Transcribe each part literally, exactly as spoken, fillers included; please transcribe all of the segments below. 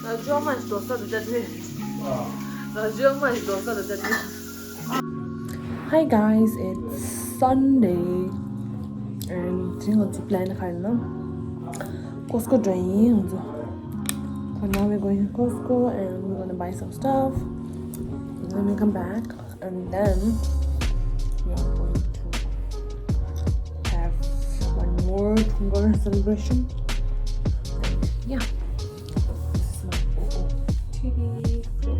Hi guys, it's Sunday and ང་ཚོ་plan ག་རེ་ཡིན་ན། Costco འགྲོ་ཡིན་ང་ཚོ། So now we're going to Costco and we're gonna buy some stuff. Then we come back and then we are going to have one more Pongal celebration. And yeah, this is my O O T D for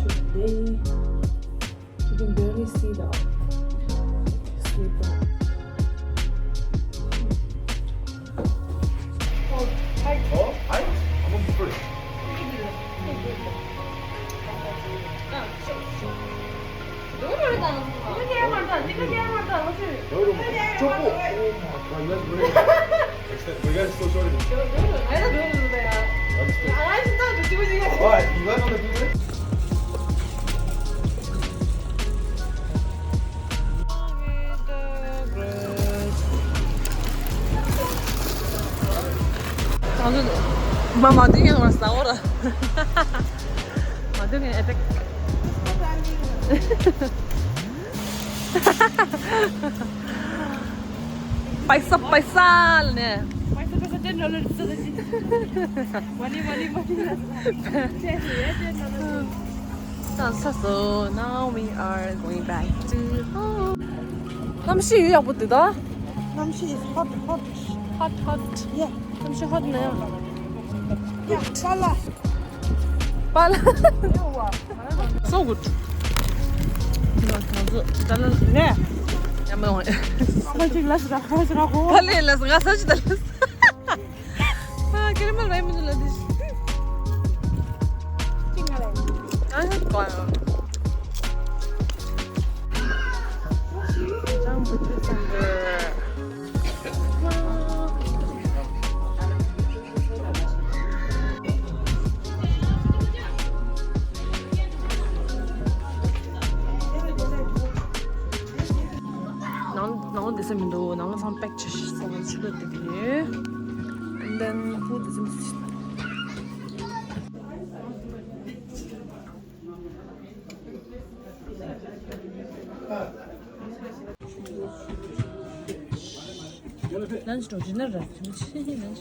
today. You can barely see the sleeper. Oh, hi. Oh, hi. I'm on the first. Oh my God, you guys are so short. Why? You guys want to do this? ང་ཚོ་མ་མ་དུས་ཡང་བར་ཟ་འོ་ར། མ་དུས་ངས་ཨེ་ཏེག पैसा, पैसा ལ་ནས། पैसा, पैसा, ten dollars. Money, money, money. Ten dollars. So now we are going back to home. གནམ་གཤིས་ཡག་པོ་འདུག་ད། གནམ་གཤིས is hot, hot. Hot, hot. Yeah. གནམ་གཤིས་hot ནས། Yeah, ཅ་ལག་པཱ་ལགས། So good. ང་ཚོ་ཅ་ལག་ནས། ཡ་མ་ཡོང་། ཨ་མ་ཅིག་ལ་སུ་ར་ཁ་སུ་ར་གོ། ཕ་ལེ་ལ་ང་ས་ཅི་ད་ལ། ཨ་ཀེ་ར་མེལ་རེད་མི་འདུག་ལ་འདི། ཅི་ང་ལ། ཨ་ཧ་གོ་ཡོང་། ཅང་བུ་ཅི་སང་གི། ནང་ནང་ལོགས་བསྡད་ས་མི་འདུག་ནང་ལོགས་ཚང་པེག་བྱས་ཤག་ཆུ་ལ་བསྡད་དེ། And then food is in lunch འགྲོ་རྒྱུ་ན་ར་ཆུང་ཆེ་lunch།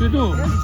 སུས་དང་།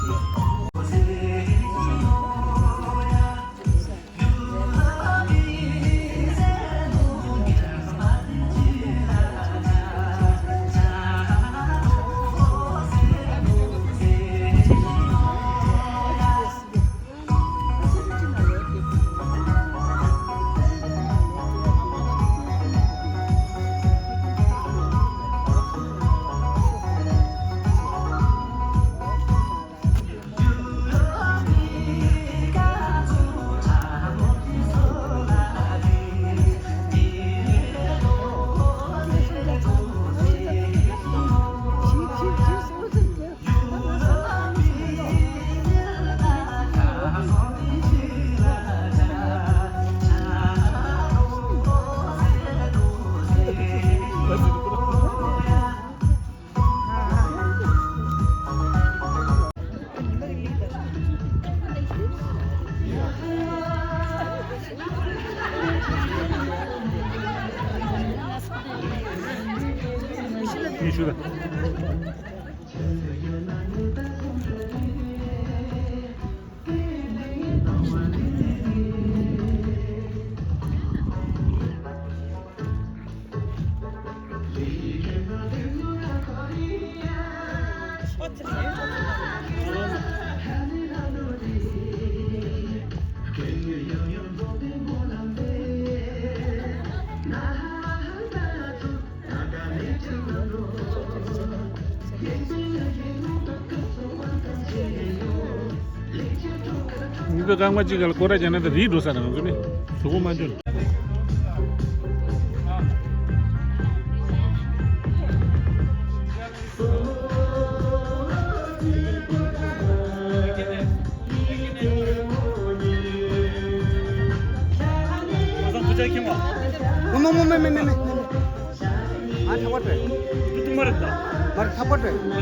མི་ཚོ་རྐང་པ་གཅིག་ག་ལ་སྐོར་ར་བྱས་ན་ད་རིལ་འགྲོ་ས་རེད། ང་ཚོ་ནི་གཟུགས་པོ་མ་འཇོན། མོ་མོ་མེ་མེ་མེ་མེ། ཨ་ཐག་པ་སྤྲད། འདི་ཐུག་མ་རེད་ད། མ་རེད་ཐག་པ་སྤྲད།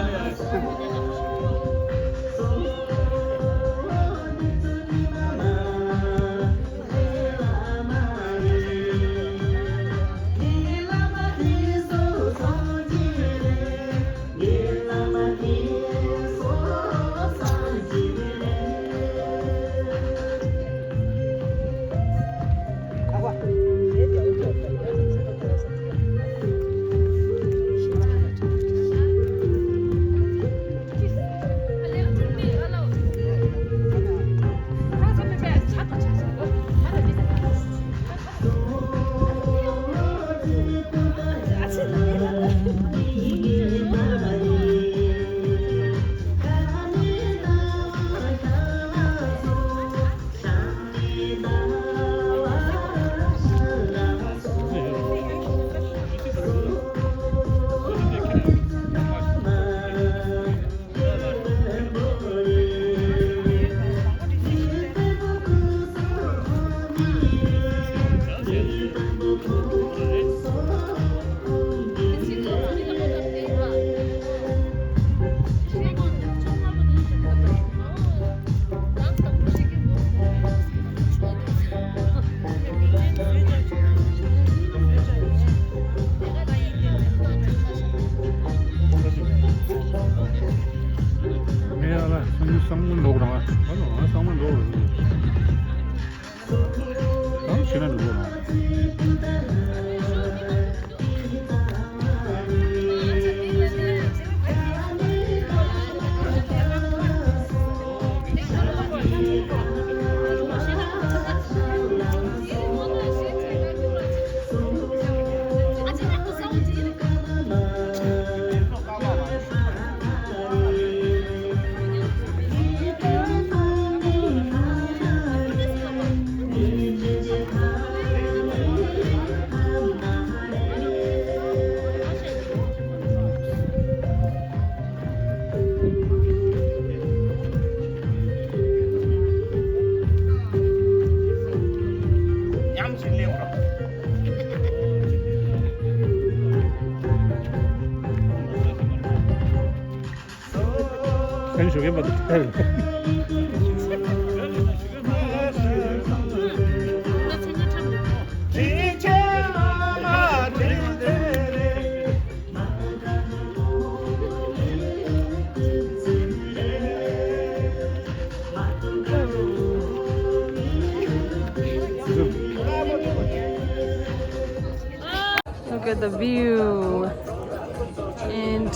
ངས་ཡ་ལ་སང་ཉིན་སང་མོ་འགྲོ་གི་རེད། ང་སང་མོ་འགྲོ་གི་རེད། གང་བྱས་ན་འགྲོ་གི་རེད། ཉམས་ཞིག་སླེབས་རོགས། ཁན་ཞུ་གེ་མ་ཏུ། Look at the view. And